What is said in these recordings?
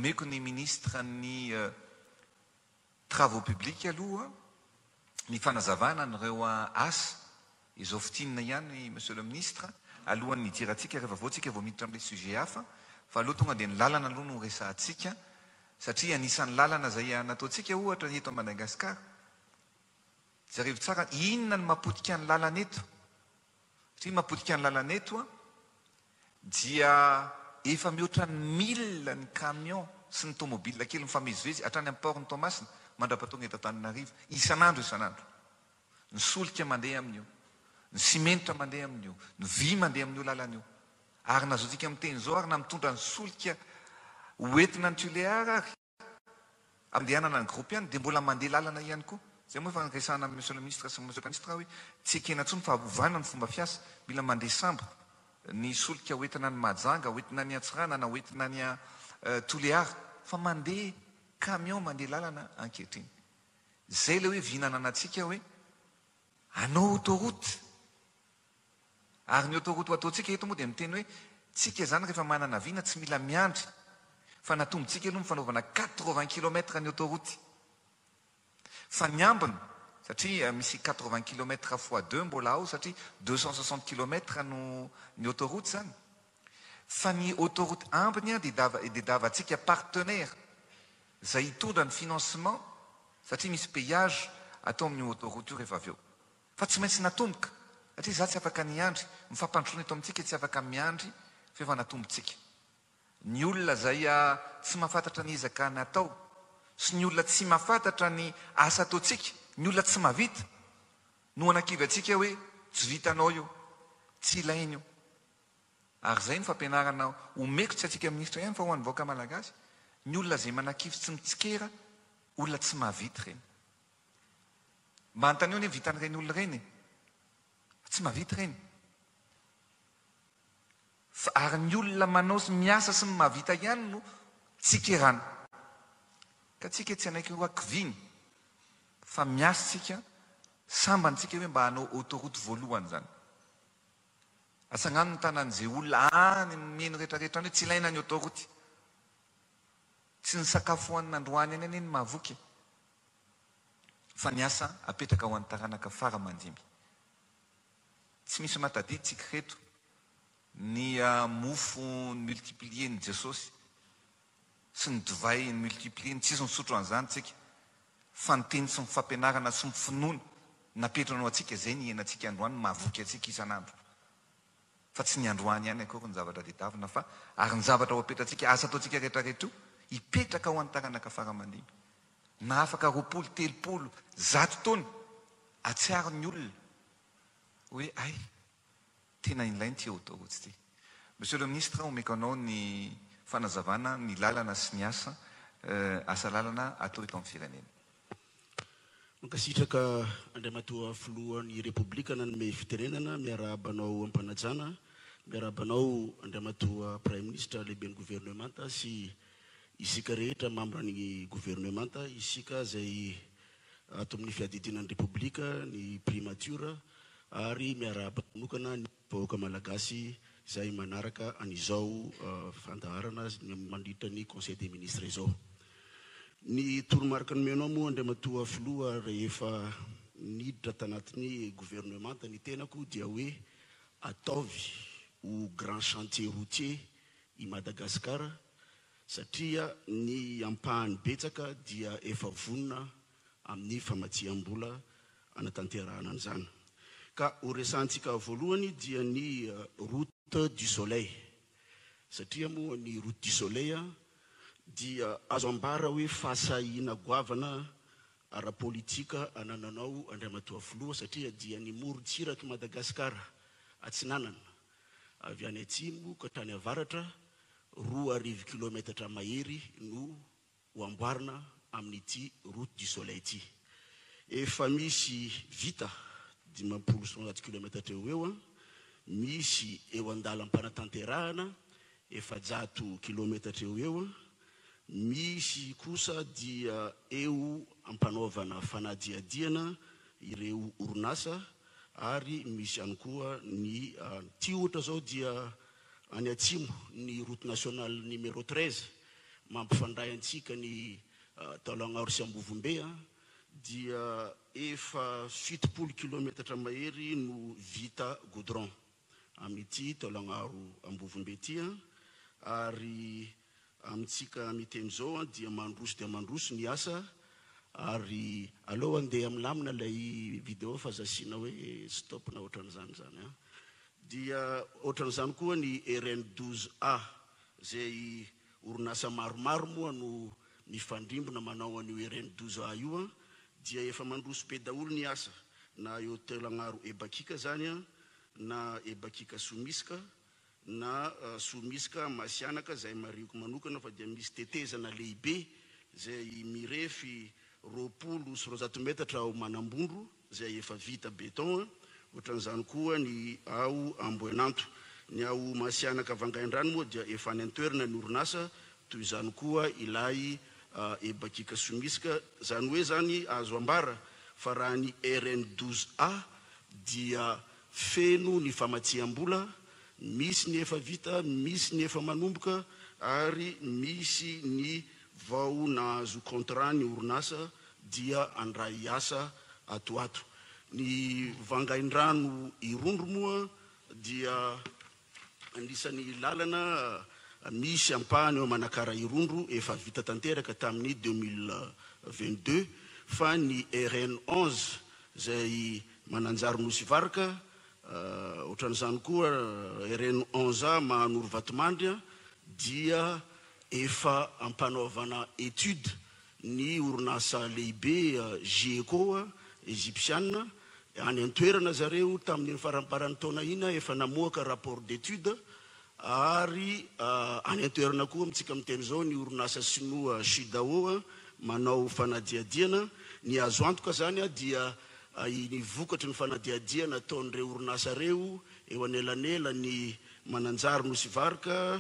Omeko ny ministre ny travaux publics aloha ny fanazavana an'ireo asa, izao fintinina ihany Monsieur le Ministre, alohan'ny hidirantsika rehefa avy eo tsika vao miditra amin'ilay sujet hafa, fa aleo tonga dia ny lalana aloha no resahantsika satria anisan'ny lalana izay nataontsika ohatra ny eto Madagascar, Jerevo tsara inona no mapotika ny lalana eto, satria mapotika ny lalana eto dia efa mihoatra ny mille ny camion sy ny tomobile kely mifamezivezy hatrany amin'ny port ny Toamasina mandrapatonga eto Antananarivo isan'andro isan'andro. Ny solika mandeha amin'io, ny simenitra mandeha amin'io, ny vy mandeha amin'io lalana io. Ary na zontsika miteny izao ary na mitondra ny solika hoentina any Tuléar ary, Andehanana ny groupe ihany dia mbola mandeha lalana ihany koa. Izay moa efa niresahana amin'i Monsieur le Ministre sy Monsieur le Ministre hoe tsy ekena intsony fa ovana ny fomba fiasa, mila mandeha sambo ny solika hoentina any Mahajanga, hoentina any Antsiranana, hoentina any Tulear fa mandeha camion mandeha lalana ankehitriny. Izay ilay hoe vina ananantsika hoe hanao autoroute. Ary ny autoroute ho ataontsika eto moa dia miteny hoe tsika izany rehefa manana vina tsy mila miandry fa natombontsika aloha ny fanaovana 80 kilomètres ny autoroute fa ny ambiny satria misy 80 kilomètres fois deux mbola ao satria 260 kilomètres no ny autoroute izany fa ny autoroute ambiny dia dava dia davantsika partenaire izay hitondra ny financement satria misy payage atao amin'io autoroute io rehefa avy eo. Fa tsy maintsy natomboka, satria izaho tsy afaka niandry, ny fampandrosoana eto amintsika tsy afaka miandry fa efa natombontsika. Ny olona izay tsy mahafantatra ny ezaka natao, sy ny olona tsy mahafantatra ny asa ataontsika, ny olona tsy mahavita, no hanakivy antsika hoe tsy vitanao io, tsy ilaina io. Ary izay no fampianarana omeko tsy antsika minisitra ihany fa ho an'ny vahoaka malagasy, ny olona izay manakivy tsy mitsikera, olona tsy mahavita ireny. Mba anontanio anie vitan'ireny olona ireny e! Fa tsy mahavita ireny. Fa ary ny olona manao sy miasa sy ny mahavita ihany no tsikerana. Ka tsika tsy hanaiky ho hakiviana fa miasa tsika, sambany tsika hoe mba hanao autoroute voalohany izany. Atsangano ny tanan'izay olona any mino rehetrarehetra any hoe tsy ilaina ny autoroute. Tsy ny sakafo hohanina androany ihany anie no mahavoky e! Fa ny asa apetraka ho an'ny taranaka fara aman-dimby. Tsy misy mahatadidy tsika ireto ny mofo ni-multiplier-n'i Jesosy sy ny divay ni-multiplier-ny, tsisy nisotro an'izany tsika, fa ny teny sy ny fampianarana sy ny finoana napetrany ho antsika, izay ny iainantsika androany, mahavoky antsika isan'andro. Fa tsy ny androany ihany akory ny zavatra tedavina fa ary ny zavatra ho apetratsika, asa ataontsika rehetrarehetra io, hipetraka ho an'ny taranaka fara aman-dimby. Na afaka 20, 30, 100 taona, hahatsiaro ny olona hoe hay, tena ilaina ity autoroute ity. Monsieur le Ministre, omeko anao ny fanazavana ny lalana sy ny asa, asa lalana atao eto amin'ny firenena. Mankasitraka Andriamatoa Filohan'ny Repoblika nanome fitenenana, miarahaba anao am-panajana, miarahaba anao Andriamatoa Praiminisitra Lehiben'ny Governemanta sy isika rehetra mambran'ny Governemanta, isika izay ato amin'ny Fiadidiana ny Repoblika, ny Primature ary miarahaba manokana ny vahoaka Malagasy izay manaraka an'izao fandaharana mandritra ny Conseil des Ministres izao. Ny toromarika nomenao moa Andriamatoa Filoha rehefa niditra tanatin'ny governemanta ny tenako dia hoe ataovy ho grand chantier routier i Madagasikara satria ny ampahany betsaka dia efa vonona amin'ny famatsiam-bola hanatanterahana an'izany. Ka ho resahantsika voalohany dia ny route du soleil satria moa ny route du soleil dia azo ambara hoe fahasahiana goavana ara-politika anananao Andriamatoa Filoha satria dia ny morontsirak'i Madagasikara atsinanana avy any atsimo ka hatrany avaratra 2000 kilometatra mahery no ho amboarina amin'ity route du soleil ity. Efa misy vita 250 kilometatra eo ho eo, misy eo an-dalam-panatanterahana 400 kilometatra eo ho eo, misy kosa dia eo am-panaovana fanadihadihana ireo orinasa ary misy ihany koa ny ity ohatra izao dia any atsimo ny route nationale numéro 13. mampifandray antsika ny Taolagnaro sy Ambovombe dia efa 70 kilometatra mahery no vita goudron amin'ity Taolagnaro Ambovombe ity, ary amintsika miteny izao dia mandroso dia mandroso ny asa. Ary aleo andeha milamina ilay vidéo fa aza asiana hoe stop na ohatran'izany zany a. Dia ohatran'izany koa ny RN 12 A, izay orinasa maromaro moa no mifandrimbona manao an'io RN 12 A io, dia efa mandroso be daholo ny asa, na eo Taolagnaro Ebakika zany a, na Ebakika Somiska, na Somiska Masianaka, izay marihiko manokana fa dia misy tetezana lehibe izay mirefy 220 metatra ao Manambondro izay efa vita béton. Ohatran'izany koa ny ao Amboenanto. Ny ao Masianaka Vangaindrano moa dia efa any an-toerana ny orinasa, toy izany koa ilay Ebakika Somiska. Izany hoe zany azo ambara fa raha ny RN 12 A dia feno ny famatsiam-bola, misy ny efa vita, misy ny efa manomboka, ary misy ny vao nahazo contrat ny orinasa dia handray asa ato ato. Ny Vangaindrano Irondro moa dia anisan'ny lalana misy ampahany eo Manakara Irondro efa vita tanteraka tamin'ny 2022, fa ny RN 11 izay Mananjary Nosy Varika, ohatran'izany koa RN 11 A Mahanoro Vatomandry dia efa ampanaovana étude ny orinasa lehibe GECO Egyptiana any an-toerana zareo. Tamin'iny faramparan'ny taona iny efa namoaka rapport d'étude, ary any an-toerana koa amintsika miteny izao ny orinasa sinoa Shidao manao fanadihadiana. Ny azo antoka zany dia ny vokatry ny fanadihadiana ataon'ireo orinasa reo eo anelanela ny Mananjary Nosy Varika,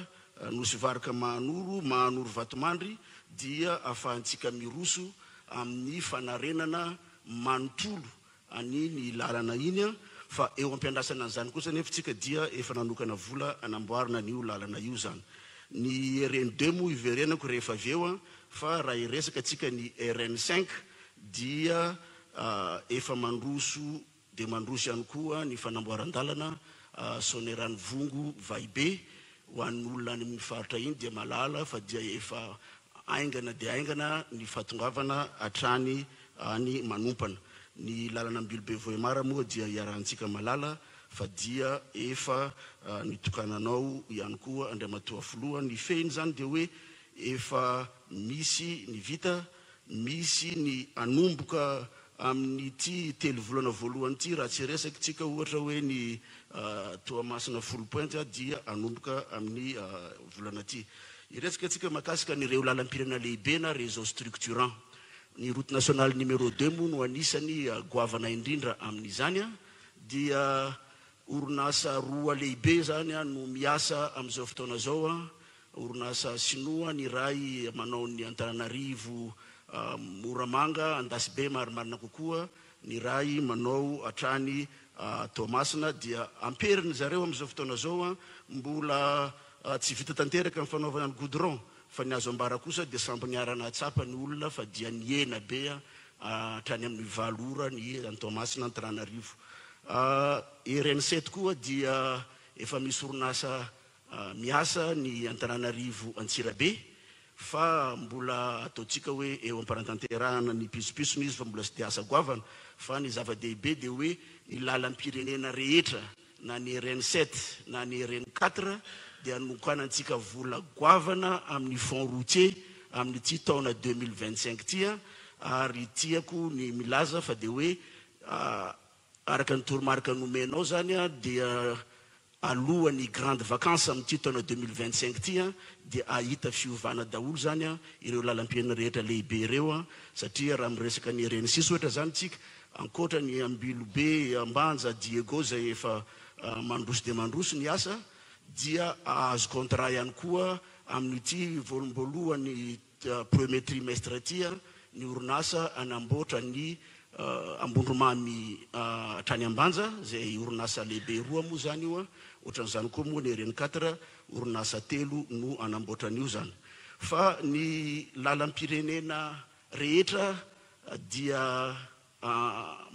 Nosy Varika Mahanoro, Mahanoro Vatomandry dia ahafahantsika miroso amin'ny fanarenana manontolo an'iny lalana iny. Fa eo ampiandrasana an'izany kosa nefa tsika dia efa nanokana vola anamboarina an'io lalana io zany. Ny RN 2 moa iverenako rehefa avy eo, fa raha hiresaka tsika ny RN 5 dia efa mandroso dia mandroso ihany koa ny fanamboaran-dalana Sonerano Vongo Vahibe. Ho an'ny olona any amin'ny faritra iny dia mahalala fa dia efa haingana dia haingana ny fahatongavana hatrany any Manompana. Ny lalana Ambilobe Vohemar moa dia iarahantsika mahalala fa dia efa nitokananao ihany koa, Andriamatoa Filoha. Ny fehiny izany dia hoe efa misy ny vita, misy ny hanomboka amin'ity 3 volana voalohany ity. Raha tsy resaka tsika ohatra hoe ny Toamasina Foulpointe dia hanomboka amin'ny volana ity. Hiresaka tsika mahakasika an'ireo lalam-pirenena lehibe na réseau structurant. Ny route nationale numéro 2 moa no anisany goavana indrindra amin'izany. Dia orinasa roa lehibe zany no miasa amin'izao fotoana izao. Orinasa sinoa ny iray manao ny Antananarivo Moramanga Andasibe marimarina kokoa, ny iray manao hatrany Toamasina. Dia amperiny zareo amin'izao fotoana izao, mbola tsy vita tanteraka ny fanaovana ny goudron, fa ny azo ambara kosa dia samby niara-nahatsapa ny olona fa dia nihena be hatrany amin'ny 8 ora ny any Toamasina Antananarivo. RN 7 koa dia efa misy orinasa miasa ny Antananarivo Antsirabe, fa mbola ataontsika hoe eo am-panatanterahana ny pitsopitsony izy, fa mbola tsy dia asa goavana. Fa ny zava-dehibe dia hoe ny lalam-pirenena rehetra, na ny RN 7 na ny RN 4, dia nokanantsika vola goavana amin'ny fonds routier amin'ity taona 2025 ity. Ary tiako ny milaza fa dia hoe araka ny toromarika nomenao zany dia alohan'ny grande vacance amin'ity taona 2025 ity dia ahita fiovana daholo zany ireo lalam-pirenena rehetra lehibe ireo, satria raha miresaka ny RN 6 ohatra zany tsika, ankoatra ny Ambilobe Ambanja Diego izay efa mandroso dia mandroso ny asa, dia ahazo contrat ihany koa amin'ity voalohany premier trimestre ity ny orinasa hanamboatra ny Ambondromamy hatrany Ambanja, izay orinasa lehibe roa moa zany io. Ohatran'izany koa moa ny RN 4, orinasa telo no hanamboatra an'io zany. Fa ny lalam-pirenena rehetra dia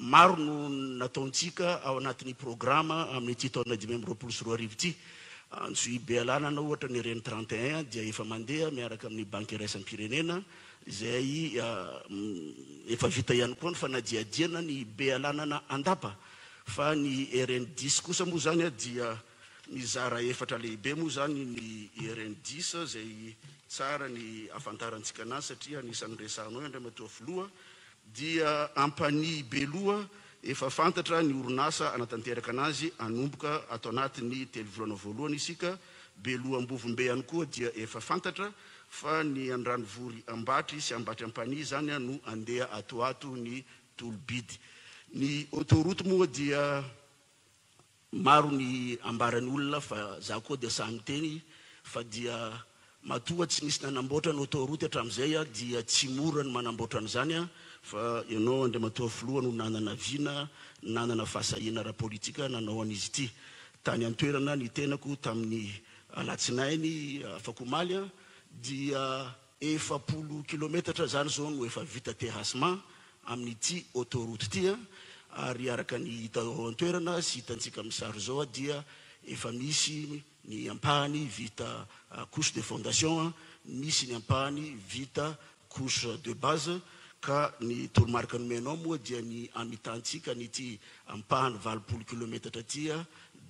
maro no nataontsika ao anatin'ny programa amin'ity taona 2025 ity. Antsohihy Bealanana ohatra ny RN 31 dia efa mandeha miaraka amin'ny Banky Iraisam-pirenena izay efa vita ihany koa ny fanadihadiana ny Bealanana Andapa. Fa ny RN dix kosa moa izany dia mizara efatra lehibe moa izany ny RN dix izay tsara ny ahafantarantsika anazy satria anisan'ny resahanao Andriamatoa Filoha dia Ampanihy Beloha efa fantatra ny orinasa hanatanteraka anazy hanomboka ato anatin'ny telo volana voalohany isika, Beloha Ambovombe ihany koa dia efa fantatra fa ny Andranovory Ambatry sy Ambatry Ampanihy izany no andeha ato ato ny tolo-bidy. Ny autoroute moa dia Maro ny ambaran'ny olona fa za koa dia sahy miteny fa dia matoa tsy nisy nanamboatra ny autoroute hatramin'izay dia tsy mora ny manamboatra an'izany fa ianao Andriamatoa Filoha no nanana vina, nanana fahasahiana ara-politika nanao an'izy ity. Tany an-toerana ny tenako tamin'ny alatsinainy afak'omaly dia 40 kilometatra izany izao no efa vita terrassement amin'ity autoroute ity ary araka ny hita ao an-toerana sy hitantsika amin'ny sary izao dia efa misy ny ampahany vita couche de fondation, misy ny ampahany vita couche de base ka ny toromarika nomenao moa dia ny hamitantsika an'ity ampahany 80 kilometatra ity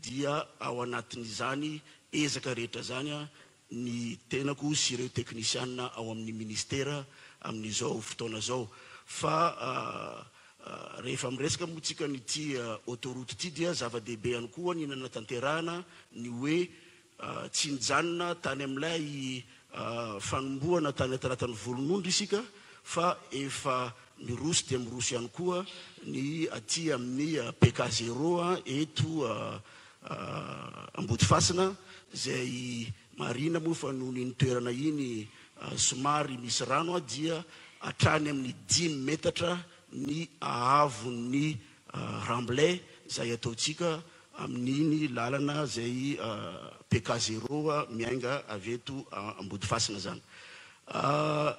dia ao anatin'izany ezaka rehetra izany ny tenako sy ireo teknisianina ao amin'ny ministera amin'izao fotoana izao fa rehefa miresaka moa tsika an'ity autoroute ity dia zava-dehibe ihany koa ny nanatanterahana ny hoe tsy nijanona tany amin'ilay fanombohana tany Antalatan'ny Volonondry isika fa efa miroso dia miroso ihany koa ny aty amin'ny PK zéro eto Ambodifasina izay marihina moa fa noho iny toerana iny somary misy rano dia hatrany amin'ny dimy metatra ny haavon'ny remblai izay ataontsika amin'iny lalana izay PK zéro miainga avy eto Ambodifasina izany.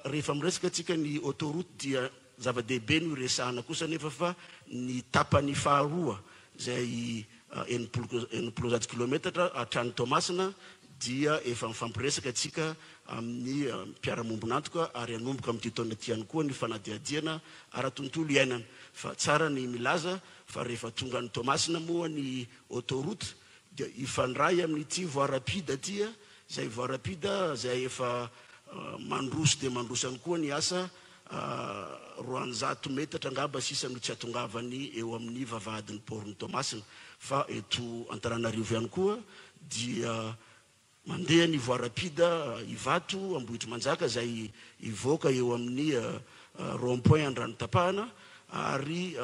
Rehefa miresaka antsika ny autoroute dia zava-dehibe no iresahana kosa anefa fa ny tapany faharoa izay 160 kilometatra hatrany Toamasina dia efa mifampiresaka isika amin'ny mpiara-mombon'antoka ary hanomboka amin'ity taona ity ihany koa ny fanadihadiana ara-tontolo iainana. Fa tsara ny milaza fa rehefa tonga any Toamasina moa ny autoroute dia hifandray amin'ity voie rapide ity, izay voie rapide izay efa mandroso dia mandroso ihany koa ny asa 200 metatra angamba sisa no tsy hatongavany eo amin'ny vavahadin'ny port-n'i Toamasina. Fa eto Antananarivo ihany koa dia mandeha ny voie rapide Ivato, Ambohitrimanjaka izay hivoaka eo amin'ny rond point Andranotapahana ary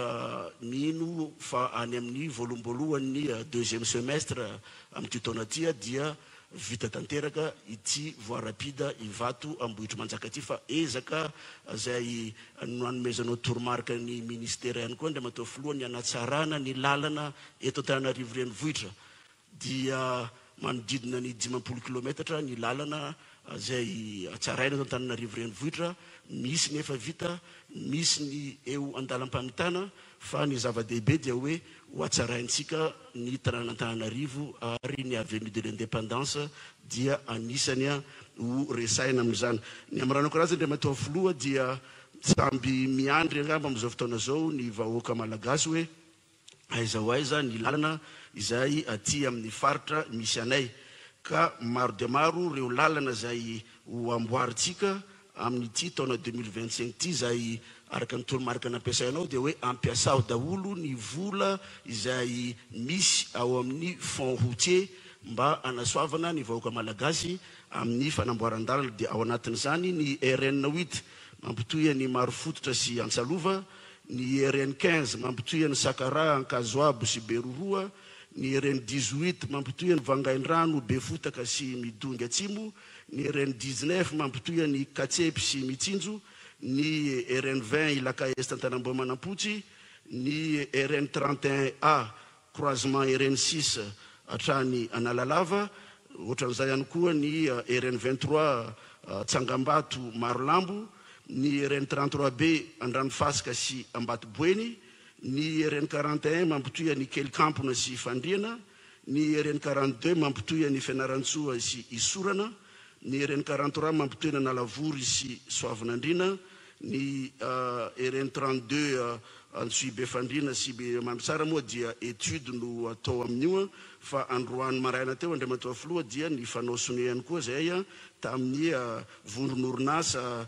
mino fa any amin'ny voaloham-boalohan'ny deuxième semestre amin'ity taona ity dia Vita tanteraka ity voie rapide Ivato Ambohitrimanjaka ity fa ezaka izay nanomezanao toromarika ny ministera ihany koa Andriamatoa Filoha ny hanatsarana ny lalana eto Antananarivo Renivohitra dia manodidina ny 50 kilometatra ny lalana izay hatsaraina eto Antananarivo Renivohitra, misy ny efa vita, misy ny eo andalam-pamitana fa ny zava-dehibe dia hoe ho hatsaraintsika ny tanàn'Antananarivo ary ny avenue de l'indépendance dia anisany ho resahina amin'izany. Ny hamaranako anazy Andriamatoa Filoha dia samby miandry angamba amin'izao fotoana izao ny vahoaka malagasy hoe aiza ho aiza ny lalana izay aty amin'ny faritra misy anay ka maro dia maro ireo lalana izay ho amboarintsika amin'ity taona 2025 ity izay araka ny toromarika nampiasainao dia hoe ampiasao daholo ny vola izay misy ao amin'ny fonds routier mba hanasoavana ny vahoaka malagasy amin'ny fanamboaran-dalana dia ao anatin'izany ny RN huit mampitohy an'i Marofototra sy Antsalova, ny RN 15 mampitohy an'i Sakaraha, Ankazoabo sy Beroroha, ny RN 18 mampitohy an'i Vangaindrano, Befotaka sy Midongy Atsimo, ny RN 19 mampitohy an'i Katsepy sy Mitsinjo, ny RN 20 Ilaka Est Antanambao Manampotsy, ny RN 31 A croisement RN 6 hatrany Analalava, ohatran'izay ihany koa ny RN 23. Tsangambato Marolambo, ny RN 33 B Andranofasika sy Ambatoboeny, ny RN 41 mampitohy an'i Kelikampona sy Fandriana, ny RN 42 mampitohy an'i Fianarantsoa sy Isorana, ny RN 43 mampitohy an'Analavory sy Soavinandriana, ny RN 32 Antsohihy Befandriana sy Mandritsara moa dia étude no atao amin'io fa androany maraina teo Andriamatoa Filoha dia nifanao sonia ihany koa izay tamin'ny vondron'orinasa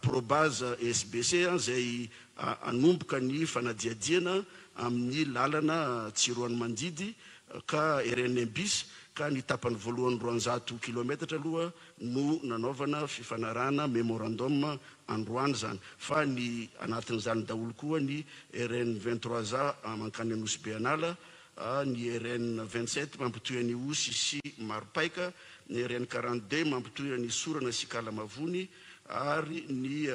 Probase SBC izay hanomboka ny fanadihadiana amin'ny lalana Tsiroanomandidy ka RN bis ka ny tapany voalohany 200 kilometatra aloha no nanaovana fifanarahana memorandum androany izany fa ny anatin'izany daholo koa ny RN 23 A mankany Anosibe Anala, ny RN 27 mampitohy an'Ihosy sy Maropaika, ny RN 42 mampitohy an'Isorana sy Ikalamavony ary ny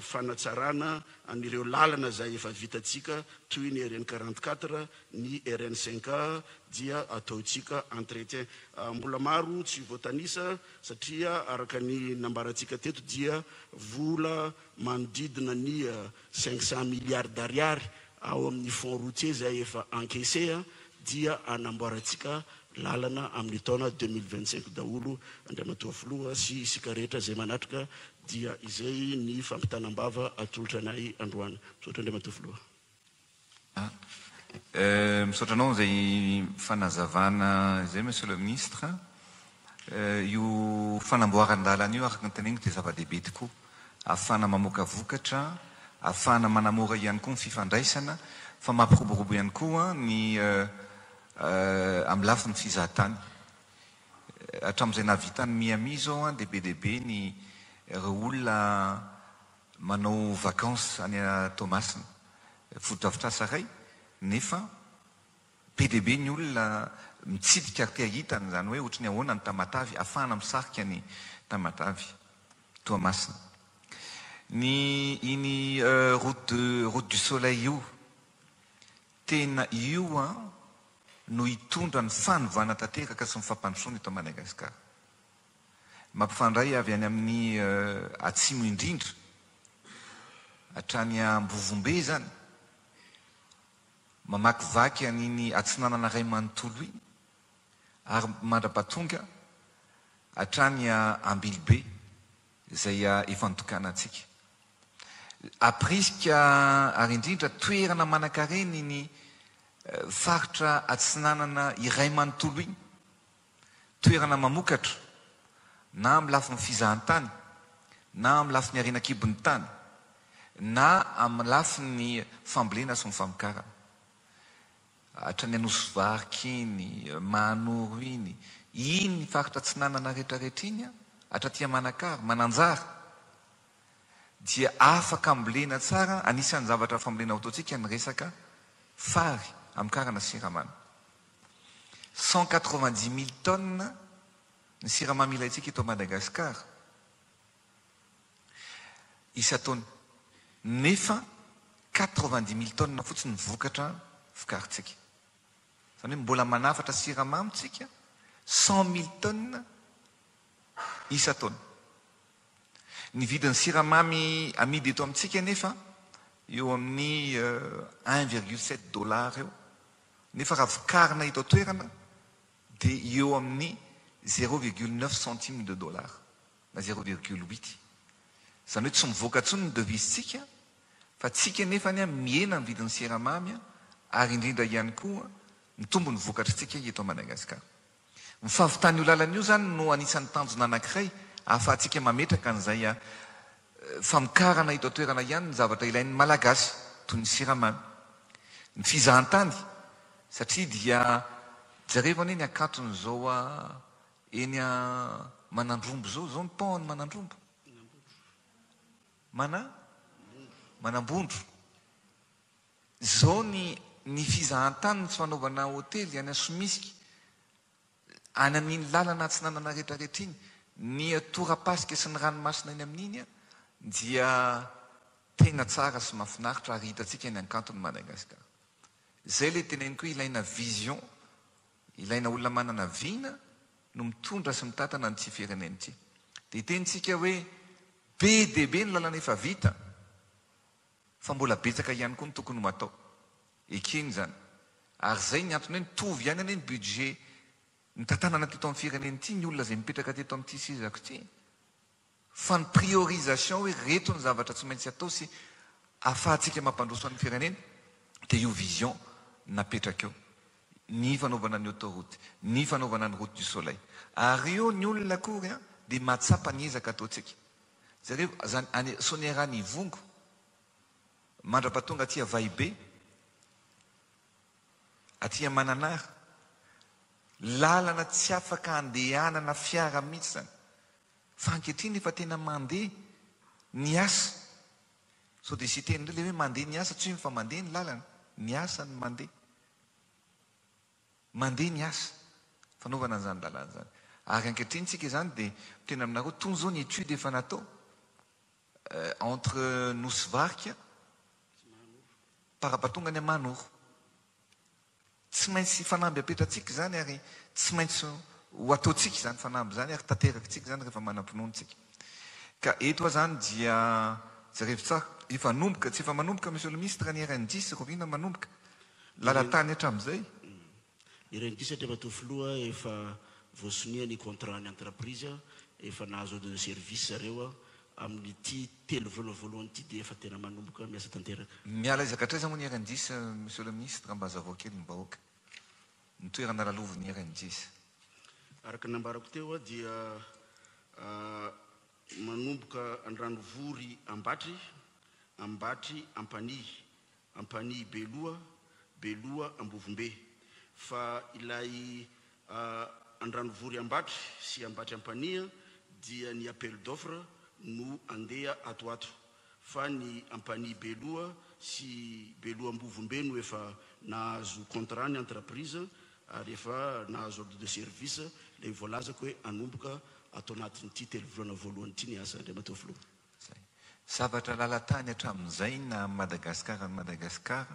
fanatsarana an'ireo lalana izay efa vitantsika toy ny RN 44, ny RN 5 A dia ataontsika entretien. Mbola maro tsy voatanisa satria araka ny nambarantsika teto dia vola manodidina ny 500 milliards d'ariary ao amin'ny fonds routier izay efa encaissé dia hanamboarantsika lalana amin'ny taona 2025 daholo Andriamatoa Filoha sy isika rehetra izay manatrika dia izay ny fampitana am-bava atolotra anay androany. Misaotra Andriamatoa Filoha. Misaotra anao izay fanazavana izay Monsieur le Ministre. Io fanamboaran-dalana io araka ny teneniko dia zava-dehibe tokoa. Ahafahana mamoaka vokatra, ahafahana manamora ihany koa ny fifandraisana fa mampiroborobo ihany koa ny amin'ny lafiny fizahatany. Hatramin'izay nahavitan'i Miami izao dia be dia be ny ireo olona manao vacances any Toamasina. Fotodrafitrasa iray nefa be dia be ny olona mitsidika ary te hahita an'izany hoe ohatry ny ahoana ny Tamatave, ahafahana misarika ny Tamatave, Toamasina. Ny iny route de route du soleil io, tena io an no hitondra ny fanovana tanteraka sy ny fampandrosoana eto Madagasikara. Mampifandray avy any amin'ny atsimo indrindra hatrany Ambovombe izany, mamakivaky an'iny atsinanana iray manontolo iny ary mandra-pahatonga hatrany Ambilobe izay efa nitokanantsika. Hampirisika ary indrindra toerana manankarena iny faritra atsinanana iray manontolo iny. Toerana mamokatra, na amin'ny lafiny fizahantany, na amin'ny lafiny harena an-kibon'ny tany, na amin'ny lafiny fambolena sy ny famokarana. Hatrany Anosivarika iny, Mahanoro iny, iny faritra atsinanana rehetrarehetra iny, hatraty Manakara, Mananjary, dia afaka ambolena tsara, anisan'ny zavatra fambolena ataontsika ny resaka fary amokarana siramamy. 190 000 tonnes ny siramamy ilaintsika eto Madagascar isan-taona, nefa 90 000 tonnes fotsiny ny vokatra vokarintsika. Izany hoe mbola manafatra siramamy tsika 100 000 tonnes isan-taona. Ny vidin'ny siramamy amidy eto amintsika anefa eo amin'ny 1,7 dollars eo. Nefa raha vokarina eto an-toerana dia eo amin'ny 0,9 centime de dollar na 0,8. Izany hoe tsy mivoaka intsony ny devise-tsika fa tsika nefany mihena ny vidin'ny siramamy ary indrindra ihany koa mitombo ny vokatritsika eto Madagasikara. Ny fahavitan'io lalana io izany no anisan'ny tanjona anankiray ahafahantsika mametraka an'izay famokarana eto an-toerana ihany ny zavatra ilain'ny Malagasy toy ny siramamy. Ny fizahantany satria dia jerevo anie ny hakanton'izao eny Manandrombo izao, izao ny pont any Manandrombo. Mana? Manambondro. Izao ny ny fizahantany ny tsy fanaovana hotely any Somisika, any amin'iny lalana atsinanana rehetra rehetra iny, ny torapasika sy ny ranomasina eny amin'iny dia tena tsara sy mahafinaritra ary hitantsika ny hakanton'i Madagasikara. Izay ilay teneniko hoe ilaina vision, ilaina olona manana vina no mitondra sy mitantana an'ity firenena ity. Dia hiteny tsika hoe be dia be ny lalana efa vita fa mbola betsaka ihany koa ny tokony ho atao. Ekena izany. Ary izay ny antony hoe mitovy ihany anie ny budget nitantanana teto amin'ny firenena ity ny olona izay mipetraka teto amin'ity sezako ity. Fa ny priorisation hoe reto ny zavatra tsy maintsy atao sy afahantsika mampandroso an'ny firenena dia io vision napetraka io. Ny fanaovana ny autoroute, ny fanaovana ny route du soleil. Ary eo ny olona akory dia mahatsapa ny ezaka ataontsika. Jereo zany any Sonerany Ivongo mandrapatonga aty Avahibe, aty Mananara, lalana tsy afaka andehanana fiara mihitsy zany. Fa ankehitriny efa tena mandeha ny asa. Sao dia hisy hiteny indray ilay hoe mandeha ny asa, tsy hoe fa mandeha ny lalana, ny asa no mandeha. Mandeha ny asa fanaovana an'izany lalana izany. Ary ankehitriny tsika izany dia miteny aminareo, tony izao ny étude efa natao entre Nosy Varika Parabatonga any Manoro. Tsy maintsy fanamby apetratsika izany ary tsy maintsy ho ataontsika izany fanamby izany ary tanterakitsika izany rehefa manam-pinoana isika. Ka eto aho izany dia jerevo tsara, efa hanomboka, tsy efa manomboka Monsieur le Ministre ny RN10, rahoviana manomboka? Lalan-tany hatramin'izay? Ny RN10 Andriamatoa Filoha efa voasonia ny contrat ny entreprise, efa nahazo ordre de service zareo amin'ity 3 volana voalohany ity dia efa tena manomboka miasa tanteraka. Miala aiza ka hatraiza moa ny RN10 Monsieur le Ministre mba hazavao kely ny vahoaka ny toerana lalovin'ny RN10. Araka ny nambarako teo dia manomboka Andranovory Ambatry, Ambatry Ampanihy, Ampanihy Beloha, Beloha Ambovombe. Fa ilay Andranovory Ambatry sy Ambatry Ampanihy dia ny appel d'offre no andeha ato ato. Fa ny Ampanihy Beloha sy Beloha Ambovombe no efa nahazo contrat ny entreprise ary efa nahazo ordre de service ilay voalazako hoe hanomboka ato anatin'ity 3 volana voalohany ity ny asa Andriamatoa Filoha. Zay. Zavatra lalan-tany hatramin'izay na Madagascar an'i Madagascar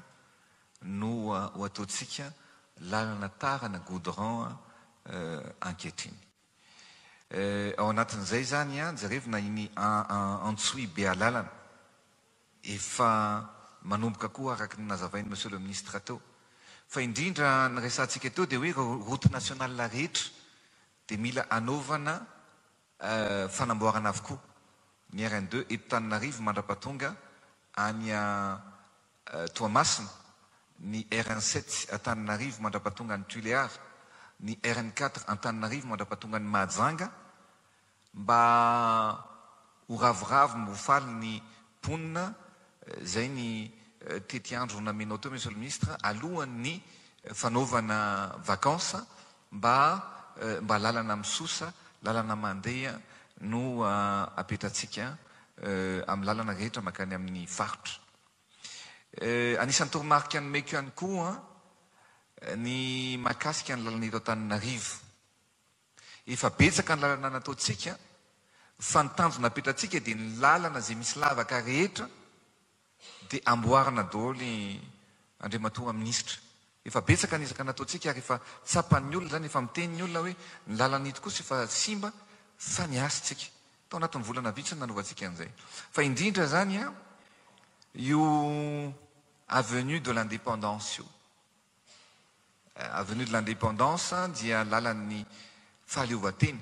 no ho ataontsika lalana tara na goudron ankehitriny. Ao anatin'izay izany jerevina iny Antsohihy Bealalana efa manomboka koa araka ny nazavain'i Monsieur le Ministre teo. Fa indrindra ny resahantsika teo dia hoe ireo route nationale rehetra dia mila anaovana Fanamboarana avokoa ny RN deux eto Tananarivo mandrapatonga any Toamasina, ny RN sept Antananarivo mandrapatonga any Tulear, ny RN quatre Antananarivo mandrapatonga any Mahajanga mba ho ravoravo mba ho faly ny mponina Zay ny tetiandro namenao teo Monsieur le Ministre alohan'ny fanaovana vacances mba mba lalana misosa, lalana mandeha no apetratsika amin'ny lalana rehetra mankany amin'ny faritra. Anisan'ny toromarika nomeko ihany koa ny mahakasika ny lalana eto Antananarivo. Efa betsaka ny lalana nataontsika fa ny tanjona apetratsika dia ny lalana izay misy lavaka rehetra dia amboarina daholo Andriamatoa Minisitra. Efa betsaka ny ezaka nataontsika ary efa tsapan'ny olona izany, efa miteny ny olona hoe ny lalana ito kosa efa simba fa niasa tsika. Tao anatin'ny volana vitsy no nanaovantsika an'izay. Fa indrindra izany io avenue de l'indépendance io. Avenue de l'Indépendance dia lalan'ny fahaleovantena.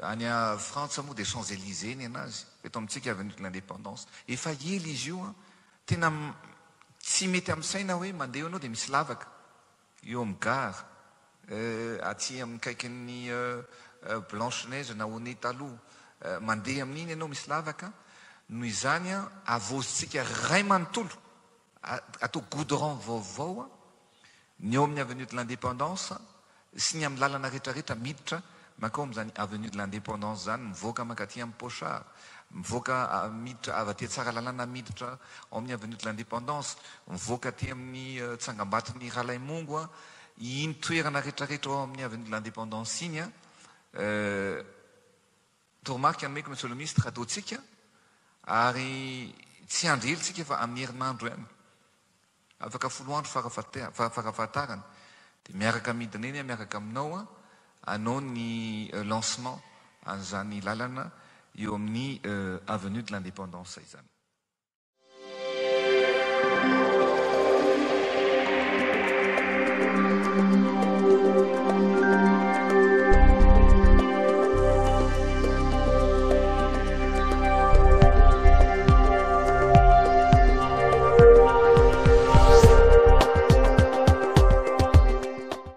Any Frantsa moa dia Champs Elysées ny anazy, fa eto amintsika Avenue de l'Indépendance. Efa ela izy io an! Tena tsy mety amin'ny saina hoe mandeha eo ianao dia misy lavaka eo amin'ny gare, aty amin'ny akaikin'ny Blanche Neige na One taloha, mandeha amin'iny ianao misy lavaka. Noho izany havaozintsika iray manontolo Atao goudron vaovao ny eo amin'ny avenue de l'indépendance sy ny amin'ny lalana rehetrarehetra miditra mankao amin'izany avenue de l'indépendance izany, mivoaka mankaty amin'ny Pochard, mivoaka miditra avy aty Tsaralalàna miditra ao amin'ny avenue de l'indépendance, mivoaka aty amin'ny tsangambaton'i Ralaimongo, iny toerana rehetrarehetra ao amin'ny avenue de l'indépendance iny. Toromarika nomeko Monsieur le Ministre ataontsika ary tsy hiandry ela isika fa amin'ny herinandro ihany, afaka 10 andro farafahatarany dia miaraka midina eny aho miaraka aminao hanao ny lancement. an'izany lalana eo amin'ny avenue de l'indépendance izany.